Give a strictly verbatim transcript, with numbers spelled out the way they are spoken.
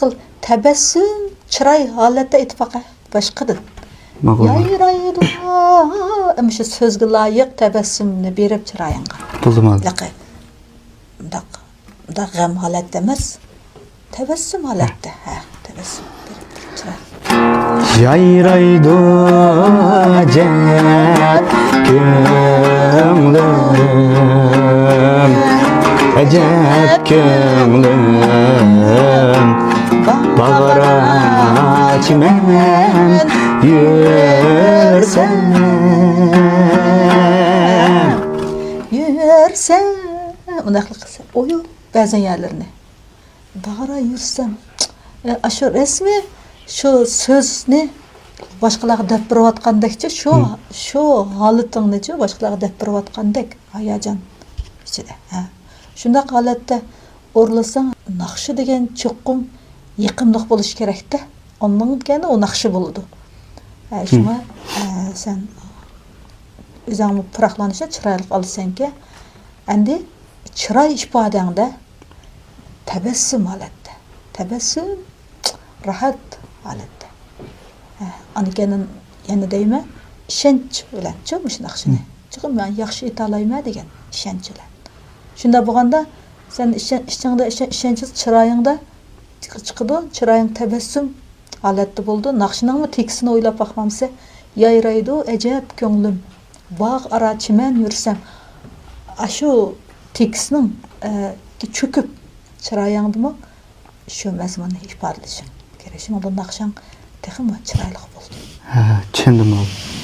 قىل، تەبەسسۇم، چىراي ھالەتتە ئېيتىپ باقە، باشقىدىن. ماقۇل. يايرايدۇ. ئەمما شۇ سۆزگە لايىق تەبەسسۇمنى بېرىپ چىرايىڭغا. بولدى، ماقۇل. لەقە-، مۇنداق، مۇنداق غەم ھالەتتە ئەمەس. تەبەسسۇم ھالەتتە. ھە، تەبەسسۇم بېرىپ چىراي. يايرايدۇ ئەجەب كۆڭلۈم، ئەجەب كۆڭلۈم، باغرا چىمەن يۈرسەم. يۈرسەم. مۇنداقلا قىلسا، ئويۇ بەزەن يەرلىرىنى. باغرا يۈرسەم، ئە، ئاشۇ رەسمىي شۇ سۆزنى باشقىلارغا دەپ بېرىۋاتقاندەكچە، شۇ، مم. شۇ ھالىتىڭنىچۇ باشقىلارغا دەپ بېرىۋاتقاندەك ھاياجان ئىچىدە. ھە. شۇنداق ھالەتتە ئورۇنلىساڭ، ناخشا دېگەن چوقۇم يېقىملىق بولۇشى كېرەكتە. ئاندىن كېيىن ئۇ ناخشا بولىدۇ. ھە، مم. شۇڭا، ئە، سەن ئۆزۈڭمۇ پۇراقلانىشنى چىرايلىق ئالىسەنكەن. ئەمدى چىراي ئىپادەڭدە تەبەسسۇم ھالەتتە. تەبەسسۇم، راھەت ھالەتتە. ھە، ئاندىن كېيىن يەنە دەيمەن، ئىشەنچ بىلەن، چۇ، مۇشۇ ناخشىنى. مم. چوقۇم مەن ياخشى ئېيتالايمەن دېگەن ئىشەنچ بىلەن. شۇنداق بولغاندا، سەن ئىشەن-، ئىچىڭدە ئىشەن-، ئىشەنچ، چىرايىڭدا چىق-، چىقىدۇ، چىرايىڭ تەبەسسۇم ھالەتتە بولىدۇ. ناخشىنىڭمۇ تېكىستىنى ئويلاپ باقمامسەن؟ يايرايدۇ ئەجەب كۆڭلۈم، باغ ئارا چىمەن يۈرسەم. ئاشۇ تېكىستنىڭ، ئە، چۆكۈپ، چىرايىڭدىمۇ شۇ مەزمۇننى ئىپادىلىشىڭ كېرەك. شۇنىڭ بىلەن ناخشاڭ تېخىمۇ چىرايلىق بولىدۇ. ھە، چۈشەندىم، ماقۇل.